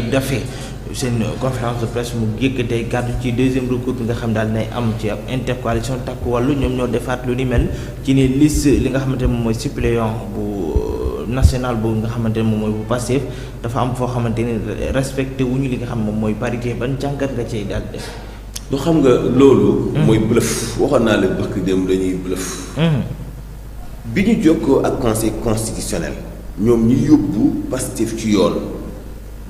Ayib Daffé seen conférence de presse mu yëkkatee kàddu ci deuxième recours bi nga xam daal nay am ci ab intercoalition Takku Wallu ñoom ñoo defaat lu ni mel ci ni liste li nga xamante ne moom mooy suppléant bu national bu nga xamante ne moom mooy bu Pastef dafa am foo xamante ne respecté wuñu li nga xam moom mooy parité ban jàngat nga cay daal def. lu xam nga loolu. mooy bluff waxoon naa la bëgg dem dañuy bluff. bi ñu jokkoo ak conseil constitutionnel ñoom ñu yóbbu Pastef ci yoon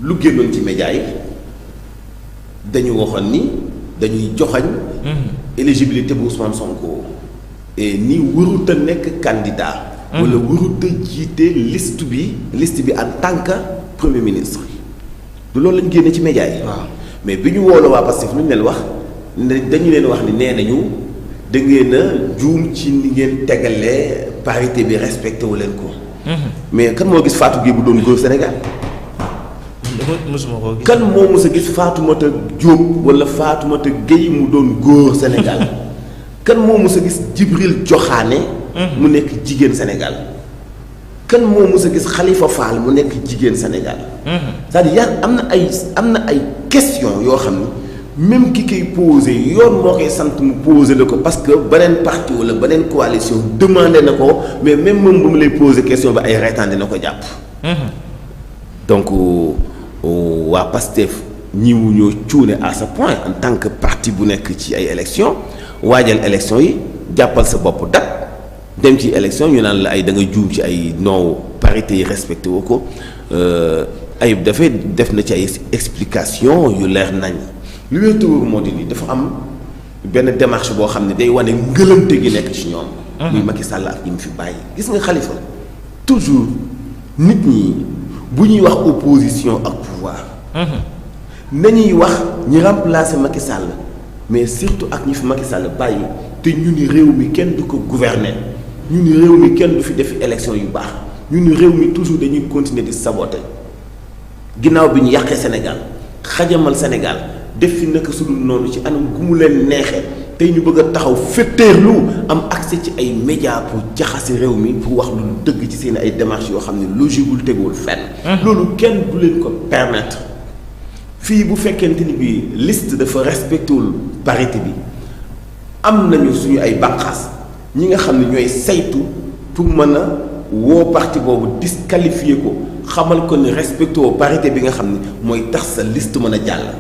lu génnoon ci média yi dañu waxoon ni dañuy joxañ éligibilité bu Ousmane Sonko et ni warut a nekk candidat. wala warut a jiite liste bi en tant que premier ministre. du loolu lañ génne ci média yi. mais bi ñu wooloo waa Pastef lu ñu leen wax dañu leen wax ni nee nañu da ngeen a juum ci ni ngeen tegalee parité bi respecté wu leen ko. mais kan moo gis Fatou Gueye bu doon góor Sénégal. mosuma koo gis. kan moo mos a gis Fatoumata Diop wala Fatoumata Gueye mu doon góor Sénégal. kan moo mos a gis Djibril Diokhane. mu nekk jigéen Sénégal. kan moo mos a gis Khalifa Fall mu nekk jigéen Sénégal. c'est-à-dire am na ay questions yoo xam ni même ki koy posé yoon moo koy sant mu posé la ko parce que beneen parti wala beneen coalition demandé na ko mais même moom bu mu lay posé question bi ay reetaan dina ko jàpp. donc waa Pastef ñi wu ñoo cuune à ce point en tant que parti bu nekk ci ay élections waajal élections yi jàppal sa bopp date dem ci élection ñu naan la ay da nga juum ci ay non parité yi respecté woo ko Ayib Daffé def na ci ay explication yu leer nañ lu wér tuur moo di ni dafa am benn démarche boo xam ne day wane ngëlëmte gi nekk ci ñoom. muy Macky Sall ak ñi mu fi bàyyi. gis nga Khalifa toujours nit ñi bu ñuy wax opposition ak pouvoir. nañuy wax ñi remplacer Macky Sall mais surtout ak ñi fi Macky Sall bàyyi te ñu ni réew mi kenn du ko gouverner ñu ni réew mi kenn du fi def élection yu baax ñu ni réew mi toujours dañuy continuer di saboter ginnaaw bi ñu yàqee Sénégal xajamal Sénégal def fi naka su dul noonu ci anam gu mu leen neexee tey ñu bëgg a taxaw féttéerlu am accès ci ay médias pour jaxase réew mi pour wax lu dëgg ci seen ay démarches yoo xam ne logiqueul teguwul fenn. loolu kenn du leen ko permettre fii bu fekkente ni bi liste dafa respectéwul parité bi am nañu suñu ay bànqaas ñi nga xam ne ñooy saytu pour mën a woo parti boobu disqualifier ko xamal ko ni respecté woo parité bi nga xam ne mooy tax sa liste mën a jàll.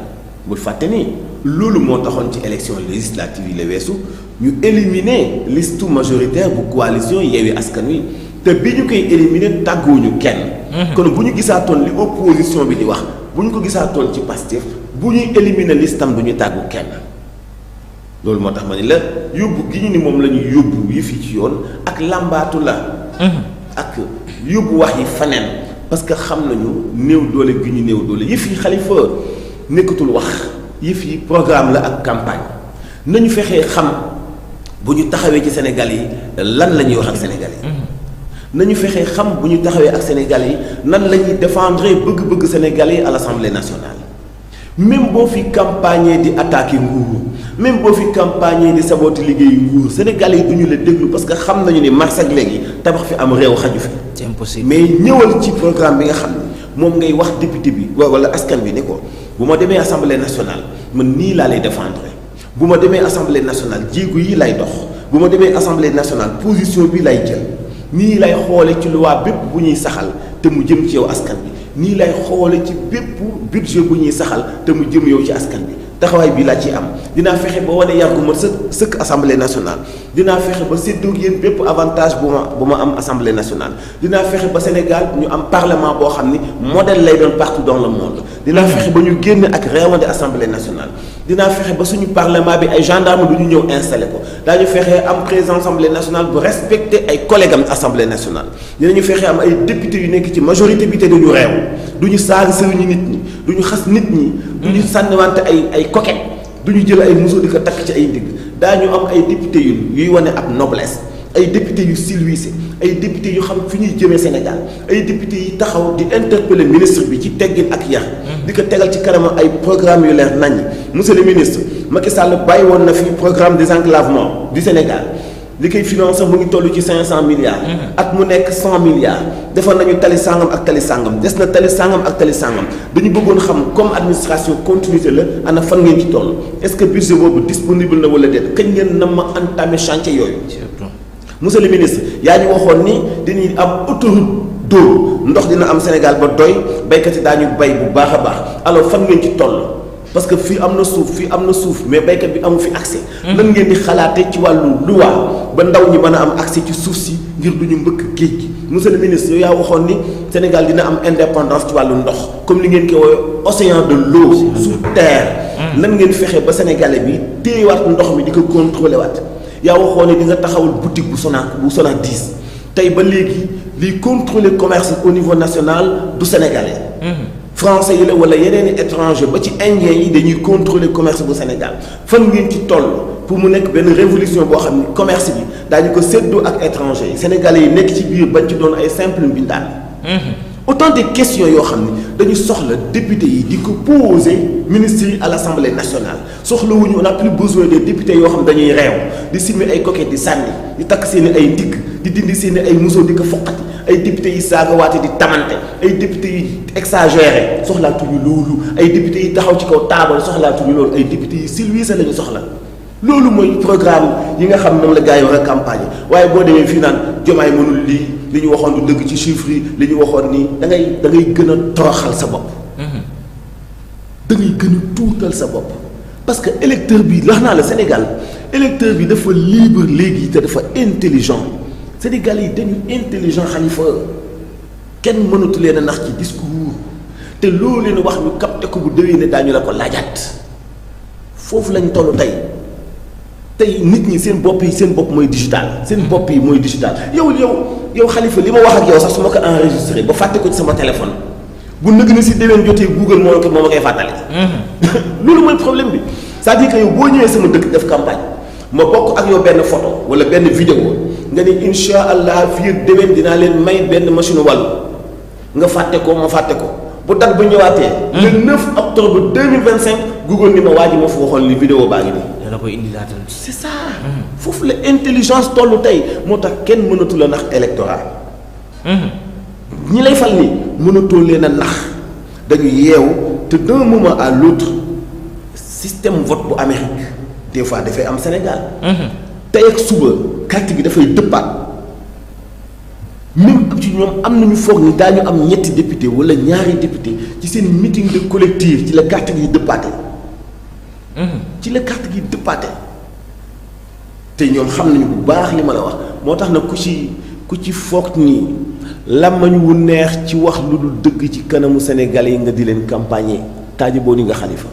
bul fàtte ni loolu moo taxoon ci élection législative yi la weesu ñu éliminer liste majoritaire bu coalition Yewwi Askan Wi te bi ñu koy éliminer tàgguwuñu kenn. kon bu ñu gisaatoon li opposition bi di wax bu ñu ko gisaatoon ci Pastef bu ñuy éliminer listam du ñu tàggu kenn loolu moo tax ma ni la yóbbu gi ñu ni moom la ñuy yóbbu yi fi ci yoon ak làmbaatu la. ak yóbbu wax yi faneen parce que xam nañu néew doole gi ñu néew doole yëf yi Khalifa nekkatul wax yëf yi programme la ak campagne nañu fexee xam bu ñu taxawee ci Sénégal yi lan la ñuy wax ak Sénégal yi. nañu fexee xam bu ñu taxawee ak Sénégal yi nan la ñuy défendre bëgg-bëgg Sénégal yi à l'Assemblée nationale même boo fi campagne di attaquer nguur même boo fi campagne di saboter liggéeyu nguur Sénégal yi du ñu la déglu parce que xam nañu ni mars ak léegi tabax fi am réew xaju fi. c'est impossible mais ñëwal ci programme bi nga xam ne moom ngay wax député bi wala askan bi ne ko bu ma demee assemblée nationale man nii laa lay défendre bu ma demee assemblée nationale jéego yi lay dox bu ma demee assemblée nationale position bi lay jël nii lay xoole ci loi bépp bu ñuy saxal te mu jëm ci yow askan bi nii lay xoole ci bépp budget bu ñuy saxal te mu jëm yow ci askan bi taxawaay bi laa ciy am dinaa fexe ba wane yar gu ma sëkk assemblée nationale dinaa fexe ba séddoo ak yéen bépp avantage bu ma am assemblée nationale dinaa fexe ba Sénégal ñu am parlement boo xam ni modèle lay doon partout dans le monde dinaa fexe ba ñu génn ak réewande assemblée nationale dinaa fexe ba suñu parlement bi ay gendarme du ñu ñëw installé ko daañu fexe am président assemblée nationale bu respecté ay collègues am assemblée nationale dinañu fexe am ay députés yu nekk ci majorité bi te duñu réew du ñu saaga sëriñu nit ñi du ñu xas nit ñi du ñu sànniwante ay coquette du ñu jël ay muso di ko takk ci ay ndigg daañu am ay députés yuy wane ab noblesse ay députés yu silwissé ay députés yu xam fi ñuy jëmee Sénégal ay députés yi taxaw di interpeller ministre bi ci teggin ak yar di ko tegal ci kanam ay programme yu leer naññ monsieur le ministre Macky Sall bàyyi woon na fi programme désenclavement du Sénégal li koy financé mu ngi toll ci 500 milliards. at mu nekk 100 milliards. defal nañu tali sangam ak tali sangam des na tali sangam ak tali sangam dañu bëggoon xam comme administration continuité la ana fan ngeen ci toll est-ce que budget boobu disponible na wala déet kañ ngeen na ma entamé chantier yooyu. monsieur le ministre yaa ñu waxoon ni dañuy am autoroute d'eau ndox dina am Sénégal ba doy baykat yi daañu bay bu baax a baax alors fan ngeen ci toll. parce que fii am na suuf mais baykat bi amu fi accès. lan ngeen di xalaatee ci wàllu loi ba ndaw ñi mën a am accès ci suuf si ngir du ñu mbëkk géej gi monsieur le ministre yow yaa waxoon ni Sénégal dina am indépendance ci wàllu ndox comme li ngeen koy woowee océan de l'eau sous terre. lan ngeen fexe ba sénégalais bi téyewaat ndox mi di ko contrôlé waat yaa waxoon ni di nga taxawal boutique bu Sonadis tey ba léegi liy contrôler commerce au niveau national du sénégalais. français yi la wala yeneen i étranger ba ci indien yi dañuy contrôler commerce bu Sénégal fan ngeen ci toll pour mu nekk benn révolution boo xam ni commerce bi daañu ko séddoo ak étranger yi sénégalais yi nekk ci biir bañ ci doon ay simple mbindaan. autant de questions yoo xam ni dañu soxla député yi di ko poser ministres yi à l'Assemblée nationale soxlawuñu on a plus besoin des députés yoo xam dañuy réew di simmi ay coquette di sànni di takk seen i ay ndigg di dindi seen i ay museau di ko foqati ay députés yi saagawaate di tamante ay députés yi exagéré soxlaatuñu loolu ay députés yi taxaw ci kaw taabal soxlaatuñu loolu ay députés yi silvissé la ñu soxla loolu mooy programme yi nga xam moom la gars yi war a campagne waaye boo demee fii naan Diomaye mënul lii li ñu waxoon du dëgg ci chiffres yi li ñu waxoon nii da ngay gën a toroxal sa bopp. da ngay gën a tuutal sa bopp parce que électeur bi wax naa la Sénégal électeur bi dafa libre léegi te dafa intelligent Sénégal yi dañu intelligent Khalifa kenn mënatu leen a nax ci discours te loolu leen wax ñu capté ko bu déwénee daañu la ko laajaat foofu lañ toll tey nit ñi seen bopp mooy digital seen bopp yi mooy digital yow Khalifa li ma wax ak yow sax su ma ko enregistré ba fàtte ko ci sama téléphone bu nëgg na si déwén jotee Google moo ma koy fàttali. loolu mooy problème bi c'est-à-dire que yow boo ñëwee sama dëkk def campagne ma bokk ak yow benn photo wala benn vidéo nga ni incha allah fii déwén dinaa leen may benn machine wàllu nga fàtte ko ma fàtte ko bu date ba ñëwaatee. le 9 octobre 2025 Google ni ma waa ji ma fa waxoon li vidéo baa ngi nii. dana koy indi laatal. c'est ça. foofu la intelligence tollu tey moo tax kenn mënatu la nax électorat. ñi lay fal ni mënatoo leen a nax dañu yeewu te d'un moment à l'autre système vote bu Amérique des fois dafay am Sénégal. tey ak suba carte gi dafay dëppaat même ci ñoom am nañu foog ni daañu am ñetti député wala ñaari député ci seen meeting de collectif ci la carte gi dëppaate. ci la carte gi dëppaate te ñoom xam nañu bu baax li ma la wax moo tax nag ku ci foog nii làmmañ wu neex ci wax lu dul dëgg ci kanamu Sénégalais yi nga di leen campagne taaji boo ni nga Khalifa.